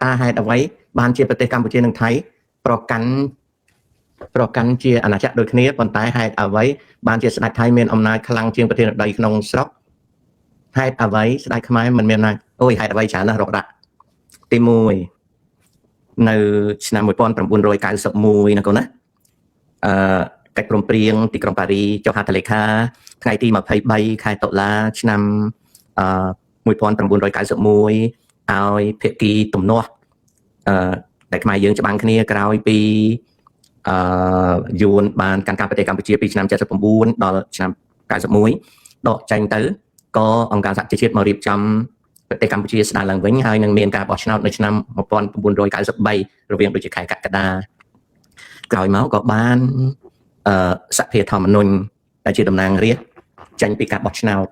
តើហេតុអ្វីបានជាប្រទេសកម្ពុជានិងថៃប្រកាន់ប្រកាន់ជាអាណាចក្រដូចគ្នាប៉ុន្តែហេតុអ្វីបានជាស្ដេចថៃមានអំណាចខ្លាំងជាងប្រធានាធិបតីក្នុងស្រុកហេតុអ្វីស្ដេចខ្មែរមិនមានអំណាចអូយហេតុអ្វីច្រើនណាស់រកដាក់ទី1នៅឆ្នាំ1991ណាកូនណាអឺកិច្ចព្រមព្រៀងទីក្រុងប៉ារីចុះហត្ថលេខាថ្ងៃទី23ខែតុលាឆ្នាំអឺ1991ឲ្យភាគីទំនាស់អឺដែលខ្មែរយើងច្បាំងគ្នាក្រោយពីអឺយួនបានកាន់កាប់ប្រទេសកម្ពុជាពីឆ្នាំ79ដល់ឆ្នាំ91ដកចេញទៅក៏អង្គការសហប្រជាជាតិមករៀបចំប្រទេសកម្ពុជាស្ដារឡើងវិញហើយនឹងមានការបោះឆ្នោតនៅឆ្នាំ1993រវាងដូចជាខែកក្កដាក្រោយមកក៏បានអឺសភាធម្មនុញ្ញដែលជាតំណាងរាស្ត្រចេញពីការបោះឆ្នោត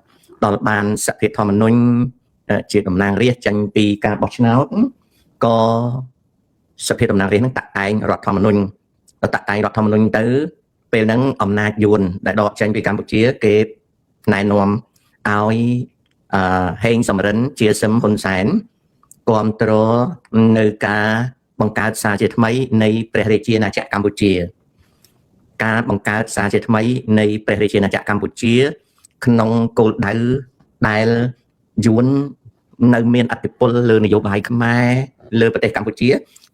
ដល់បានសភាធម្មនុញ្ញជាតំណាងរាស្ត្រចេញពីការបោះឆ្នោតក៏សភាតំណាងរាស្ត្រនឹងតាក់តែងរដ្ឋធម្មនុញ្ញដល់តាក់តែងរដ្ឋធម្មនុញ្ញទៅពេលហ្នឹងអំណាចយួនដែលដកចេញពីកម្ពុជាគេណែនាំឲ្យអឺហេងសំរិនជាសឹមហ៊ុនសែនគ្រប់គ្រងនៅការបង្កើតសារជាថ្មីនៃព្រះរាជាណាចក្រកម្ពុជាការបង្កើតសារជាថ្មីនៃព្រះរាជាណាចក្រកម្ពុជា ក្នុងគោលដៅដែលយួននៅមានអធិបុលលើនយោបាយខ្មែរលើប្រទេសកម្ពុជា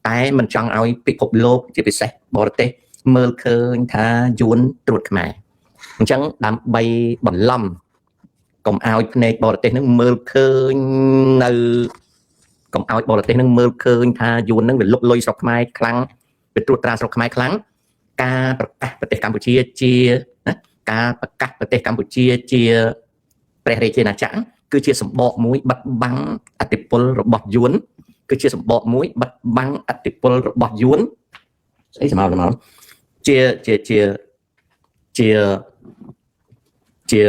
តែមិនចង់ឲ្យពិភពលោកជាពិសេសបរទេសមើលឃើញថាយួនត្រួតខ្មែរអញ្ចឹងដើម្បីបន្លំកុំឲ្យភ្នែកបរទេសនឹងមើលឃើញនៅកុំឲ្យបរទេសនឹងមើលឃើញថាយួននឹងវាលុកលុយស្រុកខ្មែរខ្លាំងវាត្រួតត្រាស្រុកខ្មែរខ្លាំងការប្រកាសប្រទេសកម្ពុជាជាណាការប្រកាសប្រទេសកម្ពុជាជាព្រះរាជាណាចក្រគឺជាសម្បកមួយបិទបាំងអធិបុលរបស់យួនគឺជាសម្បកមួយបិទបាំងអធិបុលរបស់យួនស្អីសម្ោសម្ោជាជាជាជាជា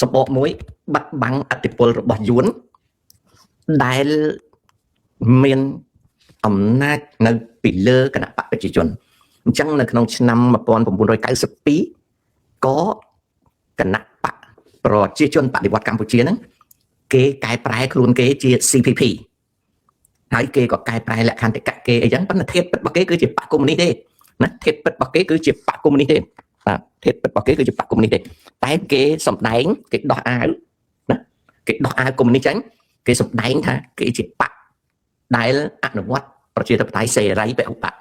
សម្បកមួយបិទបាំងអធិបុលរបស់យួនដែលមានអំណាចនៅពីលើគណៈបកប្រជាជនអញ្ចឹងនៅក្នុងឆ្នាំ1992ក៏គណៈបកប្រជាជនបដិវត្តកម្ពុជាហ្នឹងគេកែប្រែខ្លួនគេជា CPP ហើយគេក៏កែប្រែលក្ខន្តិកៈគេអីចឹងប៉ុន្តែធាតុពិតរបស់គេគឺជាបកកុម្មុយនីសទេណាធាតុពិតរបស់គេគឺជាបកកុម្មុយនីសទេបាទធាតុពិតរបស់គេគឺជាបកកុម្មុយនីសទេតែគេសំដែងគេដោះអាវណាគេដោះអាវកុម្មុយនីសចឹងគេសំដែងថាគេជាបកដែលអនុវត្តប្រជាធិបតេយ្យសេរីពហុបក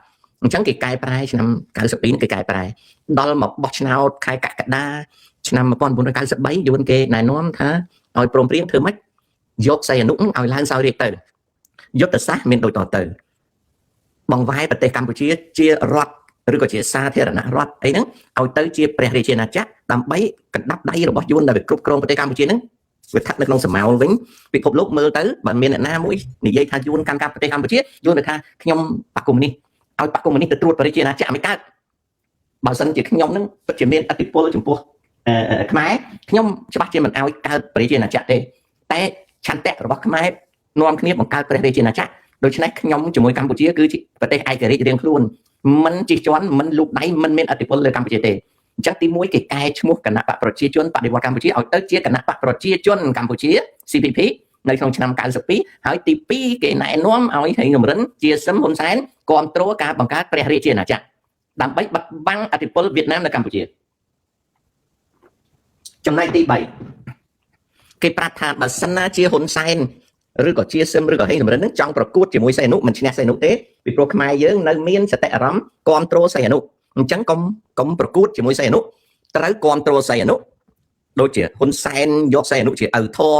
អញ្ចឹងគេកែប្រែឆ្នាំ92គេកែប្រែដល់មកបោះឆ្នោតខែកក្កដាឆ្នាំ1993យួនគេណែនាំថាឲ្យព្រមព្រៀងធ្វើម៉េចយកសីហនុឲ្យឡើងសោយរាជទៅយុទ្ធសាស្ត្រមានដូចតទៅបង្វែរប្រទេសកម្ពុជាជារដ្ឋឬក៏ជាសាធារណរដ្ឋអីហ្នឹងឲ្យទៅជាព្រះរាជាណាចក្រដើម្បីកណ្ដាប់ដៃរបស់យួនដែលវាគ្រប់គ្រងប្រទេសកម្ពុជាហ្នឹងវាស្ថិតនៅក្នុងសមោលវិញពិភពលោកមើលទៅបើមានអ្នកណាមួយនិយាយថាយួនកាន់កាប់ប្រទេសកម្ពុជាយួនទៅថាខ្ញុំបកកុម្មុយនីសឲ្យបកកុម្មុយនីសទៅត្រួតព្រះរាជាណាចក្រមិនកើតបើសិនជាខ្ញុំហ្នឹងពិតជាមានអធិបុលចំពោះខ្មែរខ្ញុំច្បាស់ជាមិនឲ្យកើតព្រះរាជាណាចក្រទេតែឆន្ទៈរបស់ខ្មែរនាំគ្នាបង្កើតព្រះរាជាណាចក្រដូច្នេះខ្ញុំជាមួយកម្ពុជាគឺជាប្រទេសឯករាជ្យរៀងខ្លួនមិនជិះជាន់មិនលូកដៃមិនមានអធិបុលលើកម្ពុជាទេអញ្ចឹងទី1គេកែឈ្មោះគណៈបកប្រជាជនបដិវត្តកម្ពុជាឲ្យទៅជាគណៈបកប្រជាជនកម្ពុជា CPP នៅក្នុងឆ្នាំ92ហើយទី2គេណែនាំឲ្យហេងសំរិនជាសឹមហ៊ុនសែនគ្រប់គ្រងការបង្កើតព្រះរាជាណាចក្រដើម្បីបិទបាំងអធិបុលវៀតណាមនៅកម្ពុជាចំណែកទី3គេប្រាប់ថាបើសិនណាជាហ៊ុនសែនឬក៏ជាសឹមឬក៏ហេងសំរិននឹងចង់ប្រកួតជាមួយសីហនុមិនឈ្នះសីហនុទេពីព្រោះខ្មែរយើងនៅមានសតិអារម្មណ៍គ្រប់គ្រងសីហនុអញ្ចឹងកុំកុំប្រកួតជាមួយសីហនុត្រូវគ្រប់គ្រងសីហនុដូចជាហ៊ុនសែនយកសីហនុជាឪធរ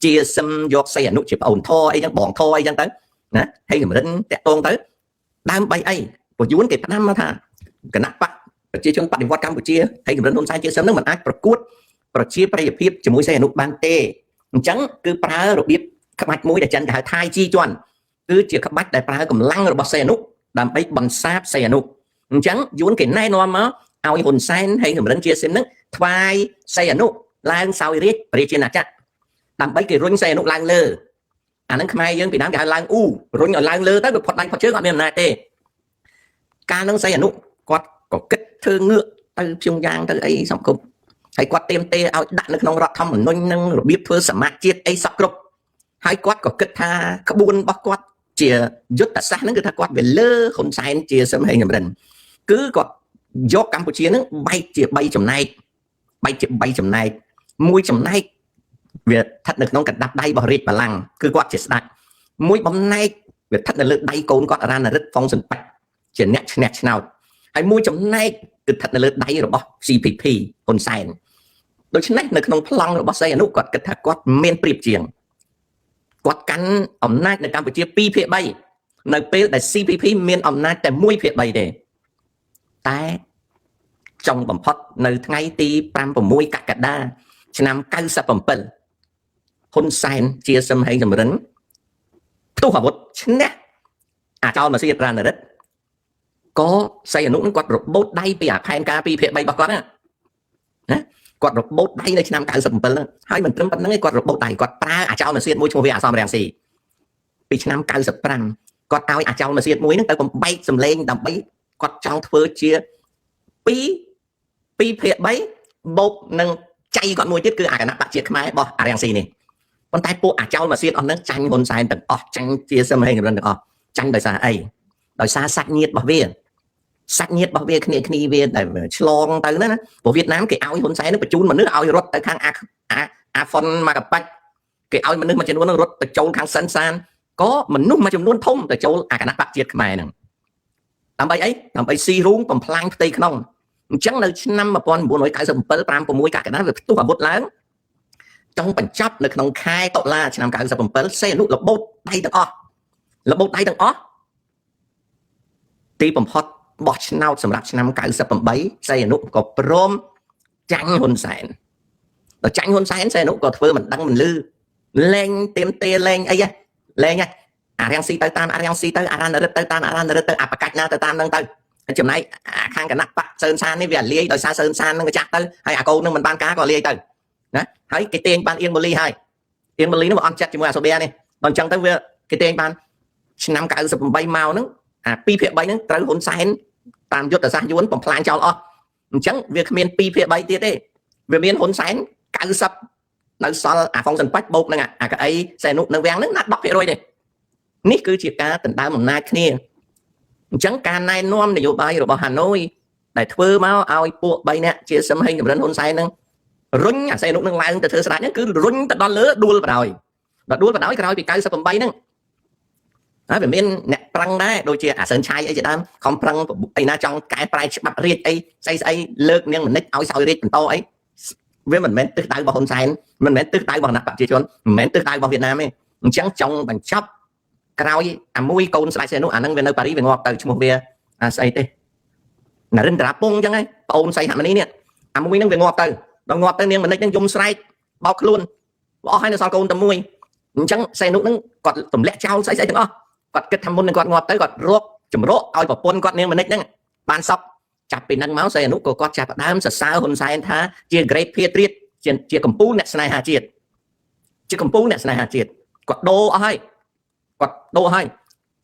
ជាសឹមយកសីហនុជាប្អូនធរអីចឹងបងធរអីចឹងទៅណាហេងសំរិនតាក់តងទៅដើម្បីអីព្រោះយួនគេផ្ដាំមកថាគណៈបកប្រជាជនបដិវត្តកម្ពុជាហេងសំរិនហ៊ុនសែនជាសឹមនឹងមិនអាចប្រកួតប្រជាប្រិយភាពជាមួយសីហនុបានទេអញ្ចឹងគឺប្រើរបៀបក្បាច់មួយដែលចិនគេហៅថៃជីជន់គឺជាក្បាច់ដែលប្រើកម្លាំងរបស់សីហនុដើម្បីបន្សាបសីហនុអញ្ចឹងយួនគេណែនាំមកឲ្យហ៊ុនសែនហើយសំរិនជាសឹមនឹងថ្វាយសីហនុឡើងសោយរាជប្រជាណាចក្រដើម្បីគេរុញសីហនុឡើងលើអាហ្នឹងខ្មែរយើងពីដើមគេហៅឡើងអ៊ូរុញឲ្យឡើងលើទៅវាផុតដៃផុតជើងអត់មានអំណាចទេកាលហ្នឹងសីហនុគាត់ក៏គិតធ្វើងឿកទៅព្យុងយ៉ាងទៅអីសំគ្រប់ហើយគាត់ទៀមទេឲ្យដាក់នៅក្នុងរដ្ឋធម្មនុញ្ញនឹងរបៀបធ្វើសមាជជាតិអីសក់គ្រប់ហើយគាត់ក៏គិតថាក្បួនរបស់គាត់ ជាយុទ្ធសាស្ត្រហ្នឹងគឺថាគាត់វាលើហ៊ុនសែនជាសឹមហេងសំរិនគឺគាត់យកកម្ពុជាហ្នឹងបែកជា3ចំណែកបែកជា3ចំណែកមួយចំណែកវាស្ថិតនៅក្នុងកណ្ដាប់ដៃរបស់រាជបល្ល័ង្កគឺគាត់ជាស្ដេចមួយបំណែកវាស្ថិតនៅលើដៃកូនគាត់រណរិទ្ធហ្វុងស៊ិនប៉ិចជាអ្នកឈ្នះឆ្នោតហើយមួយចំណែកគឺស្ថិតនៅលើដៃរបស់ CPP ហ៊ុនសែនដូច្នេះនៅក្នុងប្លង់របស់សីហនុគាត់គិតថាគាត់មានប្រៀបជាងគាត់កាន់អំណាចនៅកម្ពុជា2ភាគ3នៅពេលដែល CPP មានអំណាចតែ1ភាគ3ទេតែចុងបំផុតនៅថ្ងៃទី5 6កក្កដាឆ្នាំ97ហ៊ុនសែនជាសំហេងសំរិនផ្ទុះអាវុធឈ្នះអាចោលមកសៀតរណរិទ្ធក៏សីហនុនឹងគាត់របូតដៃពីអាផែនការ2ភាគ3របស់គាត់ណាណាគាត់របូតដៃនៅឆ្នាំ97ហ្នឹងហើយមិនត្រឹមប៉ុណ្្នឹងទេគាត់របូតដៃគាត់ប្រើអាចោលមកសៀតមួយឈ្មោះវាអាសំរាំងស៊ីពីឆ្នាំ95គាត់ឲ្យអាចោលមកសៀតមួយហ្នឹងទៅបំបែកសម្លេងដើម្បីគាត់ចង់ធ្វើជា2 2ភាគ3បូកនឹងចៃគាត់មួយទៀតគឺអាគណៈបក្សជាតិខ្មែររបស់អារាំងស៊ីនេះប៉ុន្តែពួកអាចោលមកសៀតអស់ហ្នឹងចាញ់ហ៊ុនសែនទាំងអស់ចាញ់ជាសមហេងចម្រិនទាំងអស់ចាញ់ដោយសារអីដោយសារសាច់ញាតិរបស់វាសាច់ញាតិរបស់វាគ្នាគ្នាវាដែលឆ្លងទៅណាណាព្រោះវៀតណាមគេឲ្យហ៊ុនសែននឹងបញ្ជូនមនុស្សឲ្យរត់ទៅខាងអាអាអាហ្វុនមកកបាច់គេឲ្យមនុស្សមួយចំនួននឹងរត់ទៅចូលខាងសិនសានក៏មនុស្សមួយចំនួនធំទៅចូលអាគណៈបក្សជាតិខ្មែរហ្នឹងដើម្បីអីដើម្បីស៊ីរូងបំផ្លាញផ្ទៃក្នុងអញ្ចឹងនៅឆ្នាំ1997 5 6កក្កដាវាផ្ទុះអាវុធឡើងចង់បញ្ចប់នៅក្នុងខែតុលាឆ្នាំ97សេអនុរបូតដៃទាំងអស់របូតដៃទាំងអស់ទីបំផុតបោះឆ្នោតសម្រាប់ឆ្នាំ98សេអនុក៏ព្រមចាញ់ហ៊ុនសែនដល់ចាញ់ហ៊ុនសែនសេអនុក៏ធ្វើមិនដឹងមិនលឺលែងទៀមទាលែងអីហ៎លែងហ៎អារាំងស៊ីទៅតាមអារាំងស៊ីទៅអារ៉ានរិទ្ធទៅតាមអារ៉ានរិទ្ធទៅអបកាច់ណាទៅតាមនឹងទៅចំណែកខាងគណៈបកសឿនសាននេះវាលាយដោយសារសឿនសាននឹងក៏ចាស់ទៅហើយអាកូននឹងមិនបានការក៏លាយទៅណាហើយគេទាញបានអៀងម៉ូលីហើយអៀងម៉ូលីនោះវាអន់ចិត្តជាមួយអាសូបៀនេះដល់អញ្ចឹងទៅវាគេទាញបានឆ្នាំ98មកហ្នឹងអា2ភាគ3ហ្នឹងត្រូវហ៊ុនសែនតាមយុទ្ធសាស្ត្រយួនបំផ្លាញចោលអស់អញ្ចឹងវាគ្មាន2ភាគ3ទៀតទេវាមានហ៊ុនសែន90នៅសល់អាហ្វុងសិនបាច់បូកនឹងអាកៅអីសែនុនៅវាំងហ្នឹងណា10%ទេនេះគឺជាការដណ្ដើមអំណាចគ្នាអញ្ចឹងការណែនាំនយោបាយរបស់ហាណូយដែលធ្វើមកឲ្យពួក3នាក់ជាសឹមហេងចម្រិនហ៊ុនសែនហ្នឹងរុញអាសែនុនឹងឡើងទៅធ្វើស្ដេចហ្នឹងគឺរុញទៅដល់លើដួលបដ ாய் ដល់ដួលបដ ாய் ក្រោយពី98ហ្នឹងហើយវាមានអ្នកប្រឹងដែរដូចជាអាសឿនឆៃអីជាដើមខំប្រឹងអីណាចង់កែប្រែច្បាប់រាជអីស្អីស្អីលើកនាងមនិចឲ្យសោយរាជបន្តអីវាមិនមែនទិសដៅរបស់ហ៊ុនសែនមិនមែនទិសដៅរបស់គណៈបព្វជិជនមិនមែនទិសដៅរបស់វៀតណាមទេអញ្ចឹងចង់បញ្ចប់ក្រោយអាមួយកូនស្ដេចសីហនុអាហ្នឹងវានៅប៉ារីវាងាប់ទៅឈ្មោះវាអាស្អីទេនរិន្ទ្រាពងអញ្ចឹងហ៎ប្អូនសីហមុនីនេះអាមួយហ្នឹងវាងាប់ទៅដល់ងាប់ទៅនាងមនិចហ្នឹងយំស្រែកបោកខ្លួនអស់ហើយនៅសល់កូនតែមួយអញ្ចឹងសីហនុហ្នឹងគាត់ទម្លាក់ចោលស្អីស្អីទាំងអស់គាត់គិតថាមុននឹងគាត់ងាប់ទៅគាត់រកចម្រោកឲ្យប្រពន្ធគាត់នាងមនិចហ្នឹងបានសក់ចាប់ពីហ្នឹងមកសីហនុក៏គាត់ចាប់ផ្ដើមសរសើរហ៊ុនសែនថាជា great patriot ជាកម្ពូលអ្នកស្នេហាជាតិជាកម្ពូលអ្នកស្នេហាជាតិគាត់ដូរអស់ហើយគាត់ដូរហើយ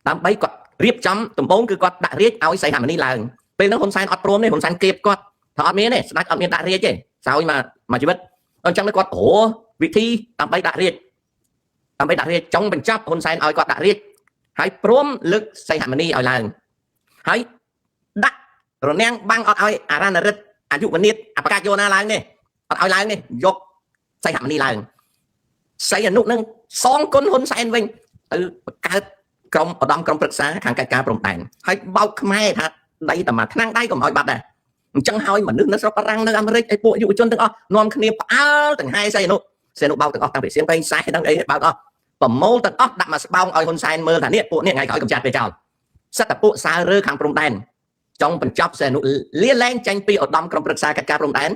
ដើម្បីគាត់រៀបចំដំបូងគឺគាត់ដាក់រាជឲ្យសីហមុនីឡើងពេលហ្នឹងហ៊ុនសែនអត់ព្រមទេហ៊ុនសែនគៀបគាត់ថាអត់មានទេស្ដេចអត់មានដាក់រាជទេសោយមកមួយជីវិតអញ្ចឹងគាត់រវិធីដើម្បីដាក់រាជដើម្បីដាក់រាជចុងបញ្ចប់ហ៊ុនសែនឲ្យគាត់ដាក់រាជហើយព្រមលើកសីហមុនីឲ្យឡើងហើយដាក់រនាំងបាំងអត់ឲ្យអារ៉ានរិទ្ធអាយុវនីតអបកាយោណាឡើងទេអត់ឲ្យឡើងទេយកសីហមុនីឡើងសីហនុនឹងសងគុណហ៊ុនសែនវិញទៅបង្កើតក្រុមឧត្តមក្រុមប្រឹក្សាខាងកិច្ចការព្រំដែនហើយបោកខ្មែរថាដីតែមួយថ្នាំងដៃកុំឲ្យបាត់ដែរអញ្ចឹងហើយមនុស្សនៅស្រុកបារាំងនៅអាមេរិកឯពួកយុវជនទាំងអស់នាំគ្នាផ្អើលទាំងហែសីហនុសីហនុបោកទាំងអស់តាំងពីសៀងពេញខ្សែទាំងអីបោកអស់ប្រមូលទាំងអស់ដាក់មកស្បោងឲ្យហ៊ុនសែនមើលថានេះពួកនេះថ្ងៃក្រោយកំចាត់វាចោលសិតតែពួកសើរើខាងព្រំដែនចង់បញ្ចប់សីហនុលាលែងចេញពីឧត្តមក្រុមប្រឹក្សាកិច្ចការព្រំដែន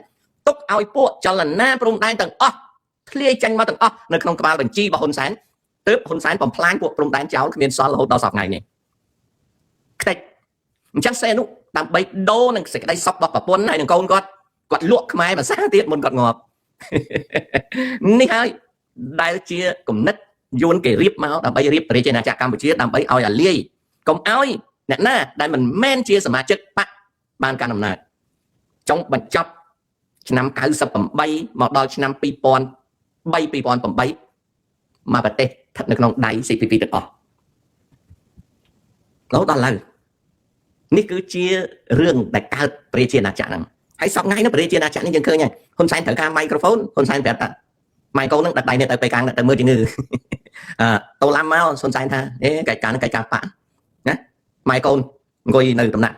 ទុកឲ្យពួកចលនាព្រំដែនទាំងអស់ធ្លាយចេញមកទាំងអស់នៅក្នុងក្បាលបញ្ជីរបស់ហ៊ុនសែនទើបហ៊ុនសែនបំផ្លាញពួកព្រំដែនចោលគ្មានសល់រហូតដល់សប្តាហ៍ថ្ងៃនេះខ្ទេចអញ្ចឹងសេនោះដើម្បីដូរនឹងសេចក្តីសុខរបស់ប្រពន្ធហើយនឹងកូនគាត់គាត់លក់ខ្មែរភាសាទៀតមុនគាត់ងាប់នេះហើយដែលជាគំនិតយួនគេរៀបមកដើម្បីរៀបប្រជាណាចក្រកម្ពុជាដើម្បីឲ្យអាលាយកុំឲ្យអ្នកណាដែលមិនមែនជាសមាជិកបកបានកាន់អំណាចចុងបញ្ចប់ឆ្នាំ98មកដល់ឆ្នាំ2003 2008មកប្រទេសស្ថិតនៅក្នុងដៃ CPP ទាំងអស់ រហូតដល់ឥឡូវនេះគឺជារឿងដែលកើតប្រជាណាចក្រហ្នឹងហើយសប្ថ្ងៃនេះប្រជាណាចក្រនេះយើងឃើញហើយហ៊ុនសែនត្រូវការមីក្រូហ្វូនហ៊ុនសែនប្រាប់ថាម៉ែកូនហ្នឹងដឹកដៃនេះទៅពេលកាំងទៅមើលជំងឺអឺតូឡាំមកហ៊ុនសែនថាអេកិច្ចការហ្នឹងកិច្ចការបកណាម៉ែកូនអង្គុយនៅតំណាក់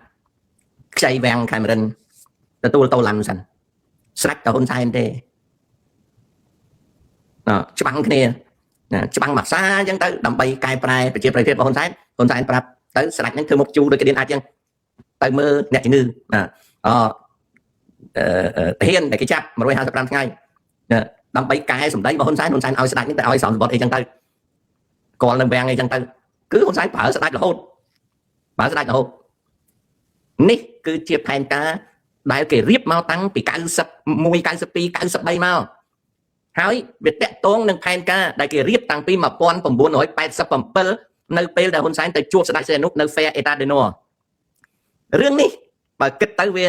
ខ្ចីវាំងខេមរិនទទួលតូឡាំសិនស្រាច់ទៅហ៊ុនសែនទេអច្បាំងគ្នាណាច្បាំងមួយសាអញ្ចឹងទៅដើម្បីកែប្រែប្រជាប្រិយភាពរបស់ហ៊ុនសែនហ៊ុនសែនប្រាប់ទៅស្រាច់ហ្នឹងធ្វើមុខជូរដូចកៀនអាចអញ្ចឹងទៅមើលអ្នកជំងឺណាអទាហានដែលគេចាប់155ថ្ងៃដើម្បីកែសម្ដីរបស់ហ៊ុនសែនហ៊ុនសែនឲ្យស្ដេចនេះទៅឲ្យស្រោមសម្បត្តិអីចឹងទៅកលនឹងវាំងអីចឹងទៅគឺហ៊ុនសែនប្រើស្ដេចរហូតប្រើស្ដេចរហូតនេះគឺជាផែនការដែលគេរៀបមកតាំងពី91 92 93មកហើយវាតកតងនឹងផែនការដែលគេរៀបតាំងពី1987នៅពេលដែលហ៊ុនសែនទៅជួបស្ដេចសីហនុនៅ Phare Étoile du Nord រឿងនេះបើគិតទៅវា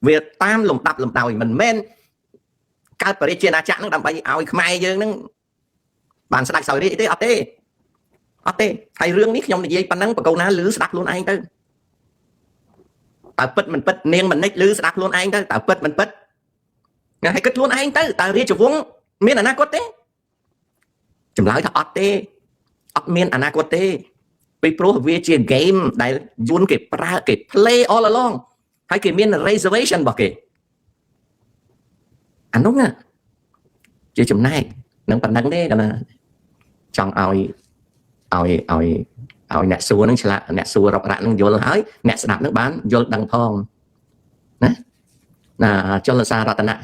វាតាមលំដាប់លំដោយមិនមែនកើតបរិជាណាចក្រនឹងដើម្បីឲ្យខ្មែរយើងនឹងបានស្ដេចសោយរាជទេអត់ទេអត់ទេហើយរឿងនេះខ្ញុំនិយាយប៉ុណ្ណឹងបកូនណាលឺស្ដាប់ខ្លួនឯងទៅតើពិតមិនពិតនាងមិននិចលឺស្ដាប់ខ្លួនឯងទៅតើពិតមិនពិតហើយគិតខ្លួនឯងទៅតើរាជវង្សមានអនាគតទេចម្លើយថាអត់ទេអត់មានអនាគតទេពីព្រោះវាជា game ដែលយួនគេប្រើគេ play all along ហើយគេមាន reservation របស់គេអានោះណាជាចំណែកនឹងប៉ុណ្្នឹងទេកណាចង់ឲ្យឲ្យឲ្យឲ្យអ្នកសួរនឹងឆ្លាក់អ្នកសួររករ៉ាក់នឹងយល់ហើយអ្នកស្ដាប់នឹងបានយល់ដឹងផងណាណាចលសារតនៈ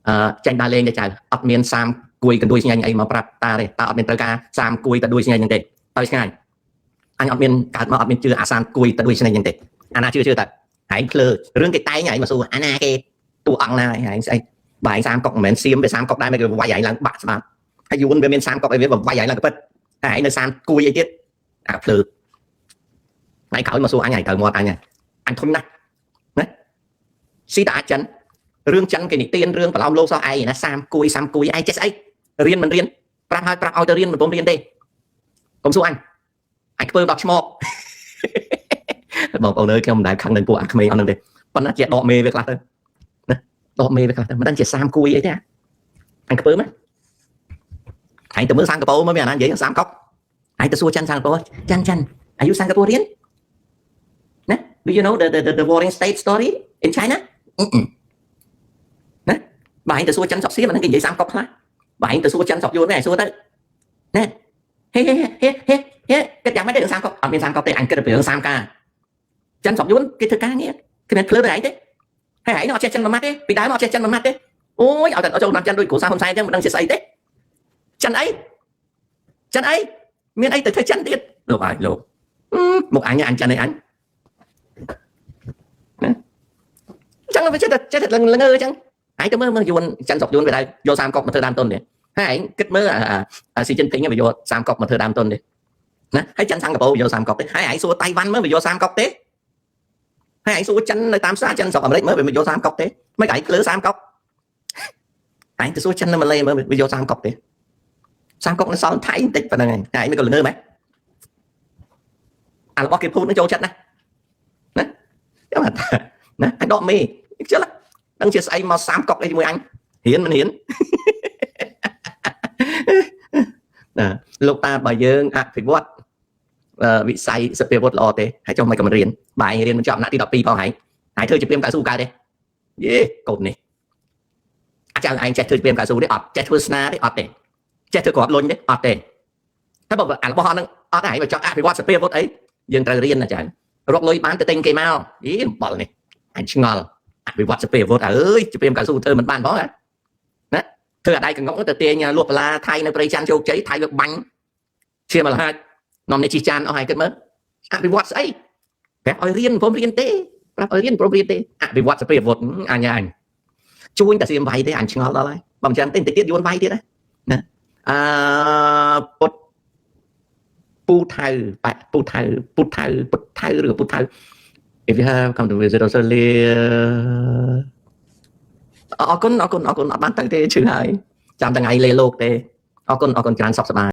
អឺចាញ់ដើរលេងទៅចៅអត់មានសាមគួយកណ្ដួយឆ្ងាញ់អីមកប្រាប់តាទេតាអត់មានត្រូវការសាមគួយតដួយឆ្ងាញ់ហ្នឹងទេទៅឆ្ងាយអញអត់មានកើតមកអត់មានជឿអាសាមគួយតដួយឆ្ងាញ់ហ្នឹងទេអាណាជឿជឿតែហែងភ្លើរឿងគេតែងហែងមកសួរអាណាគេតួអង្គណាហែងស្អីបើឯងសាមកុកមិនមែនសៀមវាសាមកុកដែរមិនគេវាយហែងឡើងបាក់ស្បាប់ហើយយួនវាមានសាមកុកអីវាវាយហែងឡើងកពិតហើយឯងនៅសាមគួយអីទៀតអាភ្លើថ្ងៃក្រោយមកសួរអញហើយត្រូវមាត់អញអញធុញណាស់ណាស៊ីតាអាចចិនរឿងចិនគេនិទានរឿងប្រឡោមលោកសោះឯងណាសាមគួយសាមគួយឯងចេះស្អីរៀនមិនរៀនប្រាប់ហើយប្រាប់ឲ្យទៅរៀនមិនពុំរៀនទេកុំសួរអញអញធ្វើដល់ឆ្មោកបងប្អូនអើយខ្ញុំមិនដែលខឹងនឹងពួកអាក្មេងអត់នឹងទេប៉ុន្តែជាដកមេវាខ្លះទៅណាដកមេវាខ្លះទៅមិនដឹងជាសាមគួយអីទេអញខ្ពើមណាឯងទៅមើលសិង្ហបុរីមកមានអាណានិយាយសាមកុកឯងទៅសួរចិនសិង្ហបុរីចិនចិន Are you Singaporean ណា Do you know the warring state story in China? ណាបើឯងទៅសួរចិនស្រុកសៀមអាហ្នឹងគេនិយាយសាមកុកខ្លះបើឯងទៅសួរចិនស្រុកយួនវិញឯងសួរទៅណែហេហេហេហេហេគិតយ៉ាងម៉េចទៅរឿងសាមកុកអត់មានសាមកុកទេអញគិតពីរឿងសាមការចិនស្រុកយួនគេធ្វើការងារគេមិនភ្លើទៅឯងទេហើយឯងអត់ចេះចិនមួយម៉ាត់ទេពីដើមអត់ចេះចិនមួយម៉ាត់ទេអូយឲ្យតែចូលតាមចិនដូចគ្រូសាហ៊ុនសែនអញ្ចឹងមិនដឹងជាស្អីទេចិនអីចិនអីមានអីទៅធ្វើចិនទៀតលោកហើយលោកមកអញអញចិនអីអញណាអញ្ចឹងវាចេះតែចេះតែលងងើអញ្ចឹងឯងទៅមើលមើលយួនចិនស្រុកយួនវាដែរយកសាមកុកមកធ្វើដើមទុនទេហើយឯងគិតមើលអាស៊ីជីនពីងវាយកសាមកុកមកធ្វើដើមទុនទេណាហើយចិនសិង្ហបុរីយកសាមកុកទេហើយឯងសួរតៃវ៉ាន់មើលវាយកសាមកុកទេហើយឯងសួរចិននៅតាមផ្សារចិនស្រុកអាមេរិកមើលវាមិនយកសាមកុកទេមិនឯងភ្លើសាមកុកឯងទៅសួរចិននៅម៉ាឡេមើលវាយកសាមកុកទេសាមកុកនៅសល់ថៃបន្តិចប៉ុណ្្នឹងឯងហើយឯងមិនក៏លងើម៉េចអារបស់គេភូតនឹងចូលចិត្តណាស់ណាចាំថាណាអញដកមេខ្ជិលដឹងជាស្អីមកសាមកុកអីជាមួយអញរៀនមិនរៀនណាលោកតាបើយើងអភិវឌ្ឍវិស័យសភាវុធល្អទេហើយចុះមិនក៏មិនរៀនបើឯងរៀនមិនចប់ថ្នាក់ទី12ផងហើយហើយធ្វើជាព្រាមកៅស៊ូកើតទេយេកូននេះអាចៅឯងចេះធ្វើជាព្រាមកៅស៊ូទេអត់ចេះធ្វើស្នាទេអត់ទេចេះធ្វើក្របលុញទេអត់ទេតែបើអារបស់ហ្នឹងអត់ហើយបើចង់អភិវឌ្ឍសភាវុធអីយើងត្រូវរៀនណាចារកលុយបានទៅទិញគេមកយីអំបល់នេះអញឆ្ងល់អភិវឌ្ឍសភាវុធអើយជាព្រាមកៅស៊ូធ្វើមិនបានផងណាធ្វើអាដៃកងុកទៅទាញលក់បន្លាថៃនៅព្រៃច័ន្ទជោគជ័យថៃវាបាញ់ឈាមលហាចនាំនេះជីចានអស់ហើយគិតមើលអភិវឌ្ឍស្អីប្រាប់ឲ្យរៀនព្រមរៀនទេប្រាប់ឲ្យរៀនព្រមរៀនទេអភិវឌ្ឍសភាវុធអញអញជួញតែសៀមវាយទេអញឆ្ងល់ដល់ហើយបើមិនចឹងទេបន្តិចទៀតយួនវាយទៀតណាណាអឺពុតពូថៅប៉ពូថៅពូថៅពុតថៅឬពូថៅ If you have come to visit Australia អរគុណអរគុណអរគុណអត់បានទៅទេឈឺហើយចាំថ្ងៃលេលោកទេអរគុណអរគុណច្រើនសុខសប្បាយ។